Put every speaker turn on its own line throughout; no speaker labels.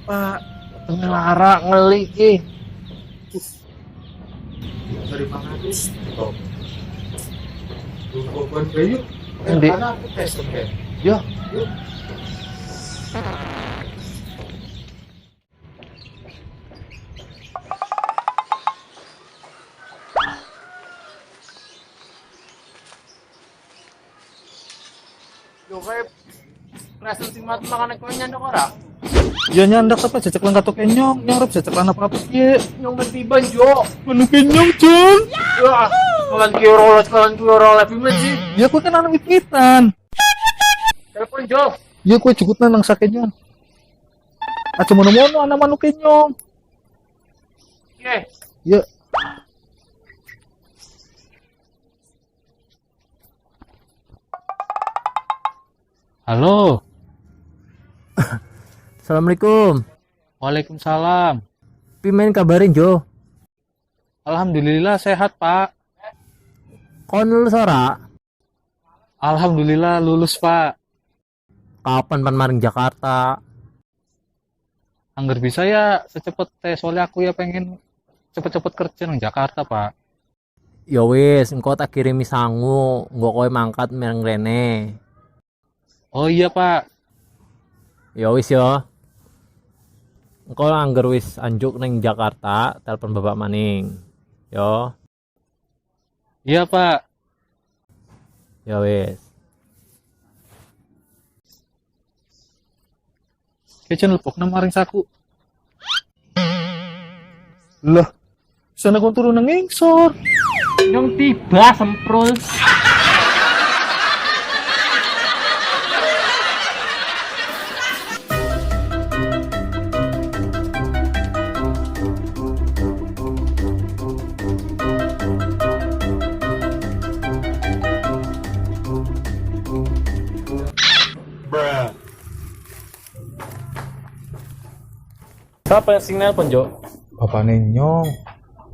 Pak.
Lara ngeli ki.
Dari mana stop. Tunggu yuk.
Endi?
Karena aku tes oke.
Yo.
Yuk.
Yo kayak rasa sing mat makan kowe nyandak ora?
Ya nyandak apa jajak lan katok kenyong, nyong arep jajak lan apa piye?
Nyong men tiban jo.
Menu kenyong, Jun.
Wah, kalan ki ora oleh, kalan ki ora oleh pimen sih.
Ya kowe kan anak wit-witan.
Telepon jo.
Ya kowe jukut nang sakenyong. Aja mono-mono ana manuk kenyong.
Oke.
Ya.
Halo,
Assalamualaikum.
waalaikumsalam.
Pimen kabarin Jo?
Alhamdulillah sehat, Pak.
Kon lulus ora?
Alhamdulillah lulus, Pak.
Kapan pan maring Jakarta?
Angger bisa ya secepat teh, soalnya aku ya pengen cepet-cepet kerja nang Jakarta, Pak.
Ya wis, engko tak kirimi sangu, engko kowe mangkat mereng rene.
Oh iya, Pak.
Ya wis yo. Engko angger wis anjuk neng Jakarta, telepon bapak maning. Yo,
Iya, Pak.
ya wis.
Kecen lebokna maring saku.
Lah, sana kon turu nang ngisor.
Nyong tiba semprul.
Siapa yang sing nelpon, Jo?
Bapane nyong.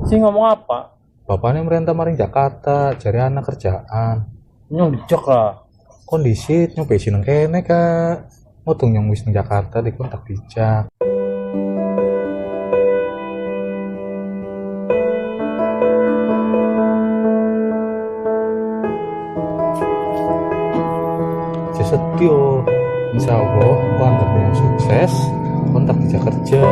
Sing ngomong apa?
Bapane merentah maring Jakarta, cari anak kerjaan.
Nyong dijak lah.
Kondisi nyong besi nang kene, Kak. Modong nyong wis nang Jakarta dikontak dijak. Setio, insya Allah, aku anggap yang sukses, kontak dijak kerja.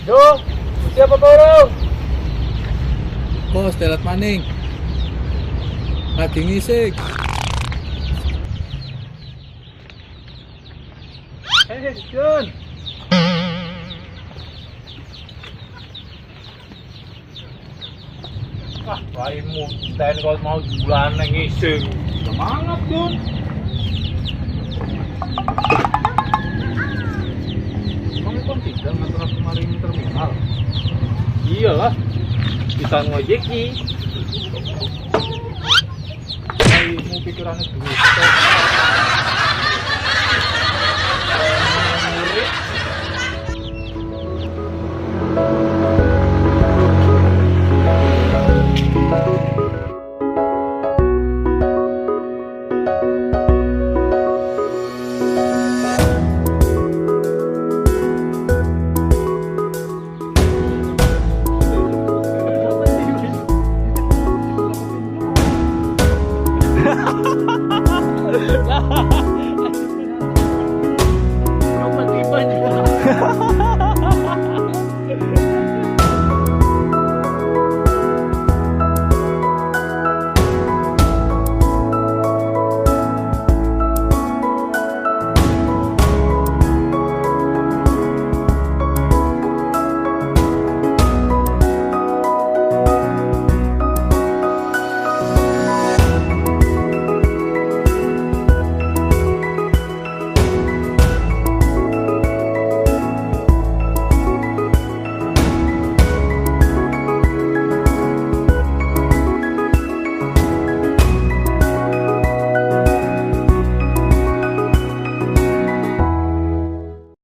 Jo, siapa kau?
Bos, telat maning. Lagi ngisik.
Jun.
Wah, raimu ten kau mau bulan ngising.
Semangat, Jun. Emang kon tidak nganter aku maring terminal?
Iyalah. Bisa ngojeki.
Raimu pikirannya duit.
Nyong tiba juga.